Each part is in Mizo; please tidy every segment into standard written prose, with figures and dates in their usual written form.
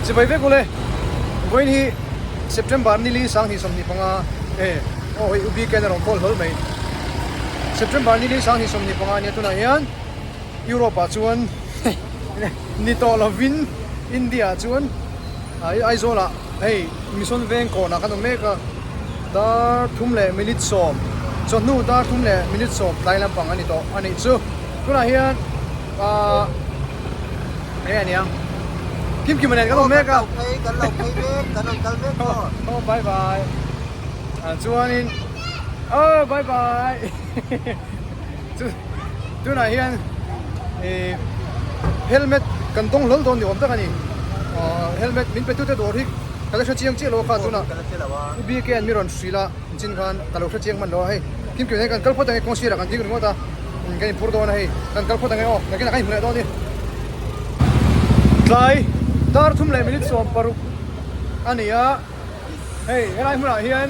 Chibai vek ule, vawiin hi September nili sanghnih 25 e aw hei u BK-in a rawn call hlawl mai. September nili sanghnih 25 ania tunah hian Europe ah chuan ni tawh lovin India ah chuan Aizawl ah hei Mission Veng kawnah kan awm mek a, dar thum leh minute sawm chawhnu dar thum leh minute sawm tlai lampang a ni tawh a nih chu. Tunah hian ahh enge a nia Kimkima nen kan awm mek a. Kan lo phei mek, kan rawn kal mek maw? Aw bye bye. Chuanin aw bye bye. Chu tunah hian ih helmet kan dawng hlawl dawn ni awm tak a ni. Ahh helmet min pe tute dawr hi ka la hre chiang chiah lo a kha tunah U BK an mi rawn hrilh a. Chin khan ka lo hre chiang hman lo a hei Kimkim nen kan kal phawt ange kawng sirah kan ding ringawt a kan inphur dawn a hei kan kal phawt ange aw nakinah kan inhmu leh dawn a ni. Tlai dar thum leh minute 60 a ni a hei helai hmunah hian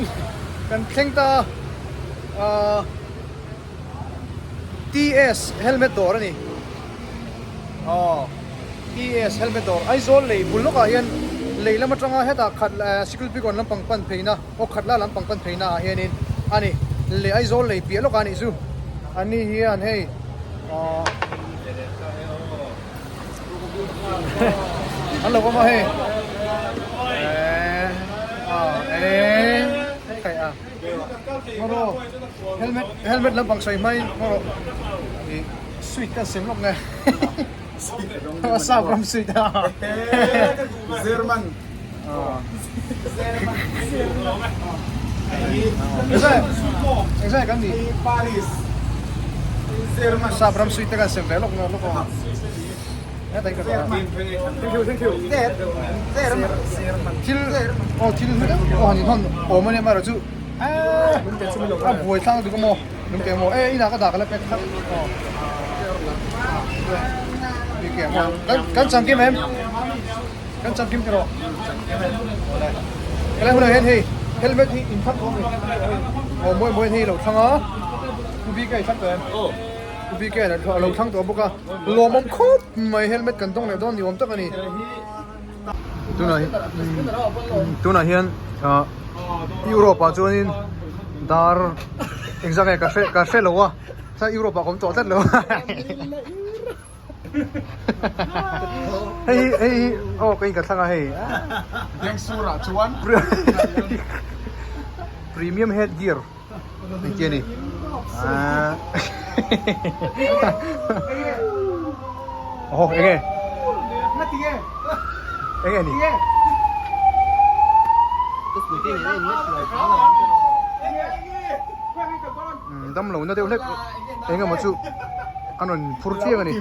kan thleng ta a TS helmet dawr a ni aw TS helmet dawr Aizawl lei bul lawkah hian lei lam atanga hetah khat Sikulpikawn lampang pan pheina. Aw khat la lampang pan phei naah hianin a ni leh Aizawl lei piah lawk a nih chu an ni hian hei ahh an lo awm a hei eehh ah eehh hei a ngaw helmet helmet lampang sawi hmain ngaw rawh ih suit kan sem lawk nge sap ram suit a German Sap ram suite kan sem ve lawk lawk aw. Thank you, thank you. Thil aw thil hlu deuh aw han inhawn awm a nia amaherawh chu a buai thlak lutuk amaw lungte amaw e inah ka dah ka la pek thlap aw. Kan changkim em? Kan chang kim erawh helai hunah hian hei helmet hi in thlang tawh a ni aw mawi mawi hei a lo thlang a U BK a thlang tawh em U BK a lo thlang tawh bawk a lawmawm khawp mai helmet kan dawng leh dawn ni awm tak a ni tunah tunah hian ah Europe ah chuanin dar engzah nge ka hre ka hre lo a Europe ah ka awm tawh tlat lo. Hei hi hei hi aw ka in ka thlang a hei Dengsur ah chuan Premium head gear hei ti a ni aaa aw enge enge ni Dam lo na deuh hlek eng emaw chu an rawn phur chiang a ni.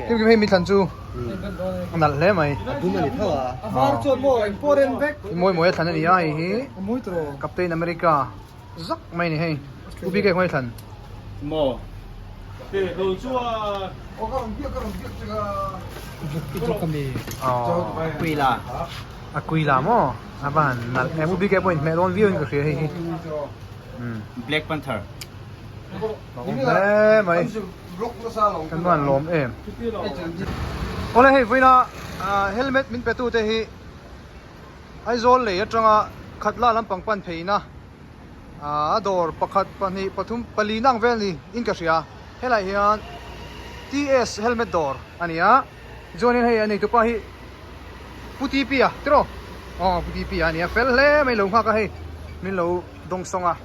Kim kim hei mi thlan chu a nalh hle mai. Mawi mawi a thlan a ni a hei hi Captain America zak mai a ni hei. U BK khawnge thlan? A kui la maw? A va han nalh em u BK pawhin hmeh dawn viau in ka hria hei hi. Black Panther. A awm hle mai. Kan va han lawm em. Awle hei vawiina helmet min pe tu te hi Aizawl lei atanga Khatla lampang pan pheina a dawr pakhat pahnih pathum pali nang vel ni in ka hria. Helai hian TS helmet dawr a ni a. Chuanin hei a neitupa hi Pu TP a tiraw aw Pu TP a nia fel hle mai lo nghak a hei min lo dawng sawng a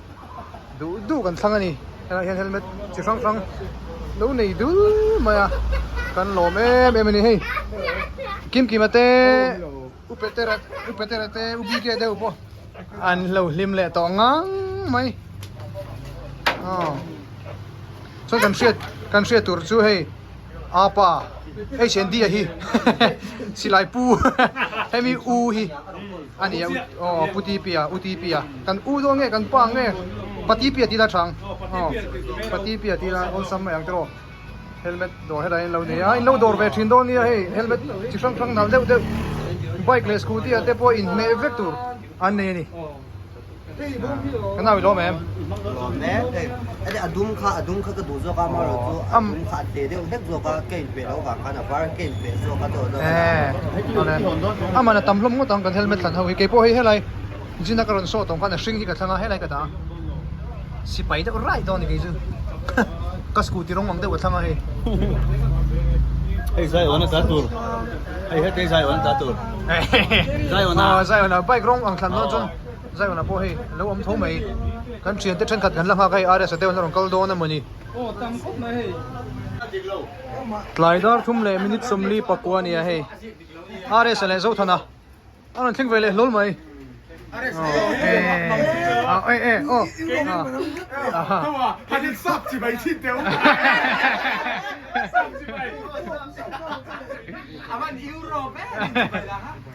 duh duh kan thlang a ni helaiah hian helmet chi hrang hrang lo nei dul mai a kan lawm em em a ni hei Kimkima te U Petera U Petera te U BK deuh pawh an lo hlim leh tawh ngang mai aw chuan kan hriat kan hriat tur chu hei. Apa hei Sandy a hi silai pu hemi u hi a ni a aw pu TP a u TP a kan u dawn nge kan pa nge pa TP a tila chang aw pa TP a tila awlsam mai ang tiraw helmet dawr helai in lo nei a in lo dawr ve thin dawn nia hei helmet chi hrang hrang nalh deuh deuh bike leh scooty ah te pawh inhmeh vek tur an nei a ni. Kan nau i lawm em? Lawm e. Hei a a dum kha a dum kha ka duh zawk a amaherawh chu a dum kha a te deuh hlek zawk a ka inpeh loh vang khan a var ka inpeh zawk a tawh zawk a Awle aman a tam hlawm ngawt ang kan helmet thlan ho hi keipawh hei helai zin a ka rawn saw tawng khan a hring hi ka thlang a helai ka dah a sipai deuh rai dawn a ni kei chu ka scooty rawng ang deuh ka thlang a hei. Hei zaiawn a ta tur hei hetei zaiawn a ta tur zaiawn a zaiawn a bike rawng ang thlan dawn chuan. Zion-a pawh hei a lo awm tho mai. Kan thiante thenkhat kan la nghak a hei RS-a te an rawn kal dawn a mawni. Tlai dar thum leh minute 40 pakua a nia hei. RS-a leh Zothana a rawn thleng ve leh hlawl mai.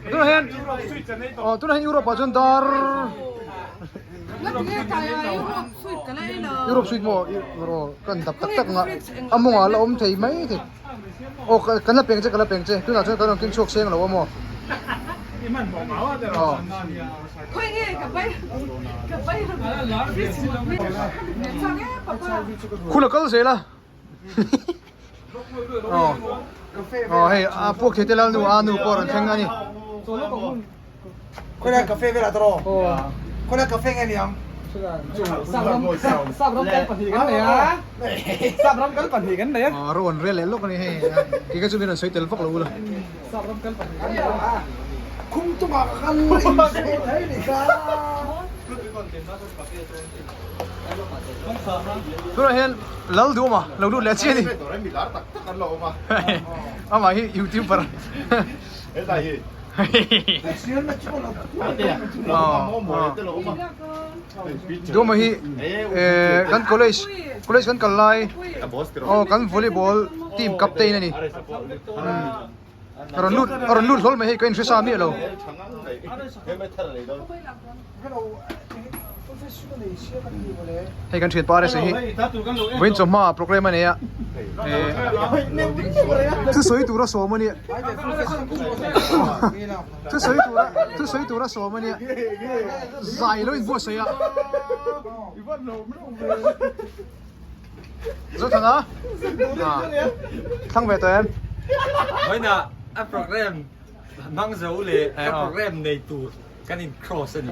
Tunah hian aw tunah hian Europe ah chuan dar Europe suite maw aw kan dap tak tak anga a mawngah la awm thei mai thei aw kan la peng che ka la peng che tunah chuan kan rawn keng chhuak seng lo a maw aw khula kal zel a. Aw aw hei a puak thei te lal nu a nu pawh a rawn thleng a ni. Khawilai cafe velah tawh rawh. Khawilai cafe nge niang? Sap ram kal pahnih kan nei a. Sap ram kal pahnih kan nei a. Aw rawn rel leh lawk a ni hei. Kei kha chu min rawn sawi tel vak lo ula. Sap ram kal pahnih kan nei a. Khum tumah ka kal in sawi thei ni kha. Tunah hian lal duh awm a lo lut leh chiah a ni. Amah hi youtuber. Duhawma hi kan college college kan kal lai aw kan volleyball team captain a ni. A rawn lut a rawn lut hlawl mai hei ka inhre sa miah lo. Hei kan thian pa resa hi vawiin chawhma program a nei a thusawi tura sawm a nia thusawi tura thusawi tura sawm a nia zai lo inbuatsaih a. Zothana thlang ve tawh em? Vawiinah a program hmang zo leh ka program nei tur kan in cross a ni.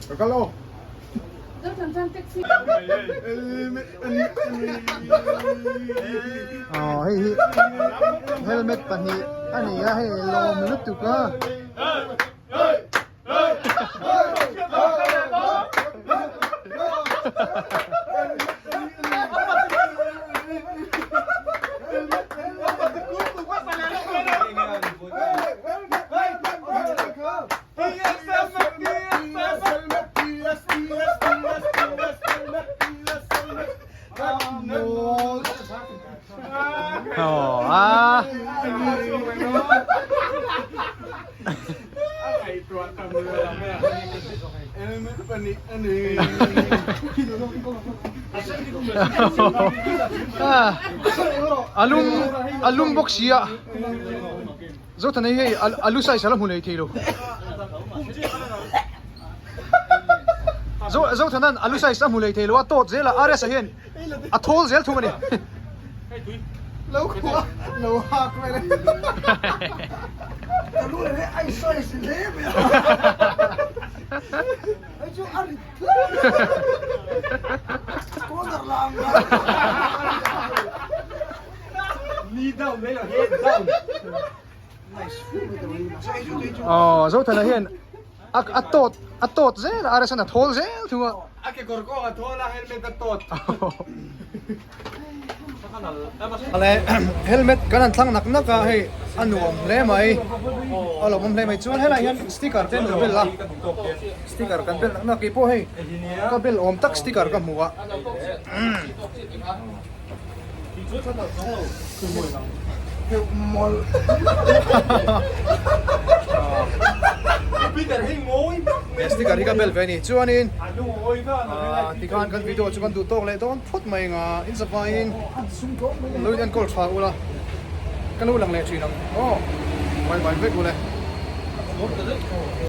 Ka kal aw. Aw hei hi helmet pahnih a ni a hei lawm lutuk a. A lum a lum bawk si a Zothana hi hei a lu size a la hmu leh thei lo Zothana'n a lu size a hmu leh thei lo a tawt zel a RS-a hian a thawl zel thung a ni. Lo khua lo hak vel a. Ka lu leh ai sawi si hle mai a. Hei chu a rit hle. Corner la ang ngai. Knee down mai lo head down. Aw Zothana hian a tawt a tawt zel a RSN a thawl zel thung a. A kekawr kawng a thawl a helmet a tawt. Ale helmet kan han thlang nak nak a hei a nuam hle mai a lawmawm hle mai chuan helai hian sticker te an lo bel a sticker kan bel nak nak keipawh hei ka bel awm tak sticker ka hmu a. Sticker hi ka bel ve a ni chuanin tikhan kan video chu kan duh tawk leh dawn phawt mai ang a in zavaiin lo in enkawl tha ula ka lo lang leh thin ang aw bye bye vek ule.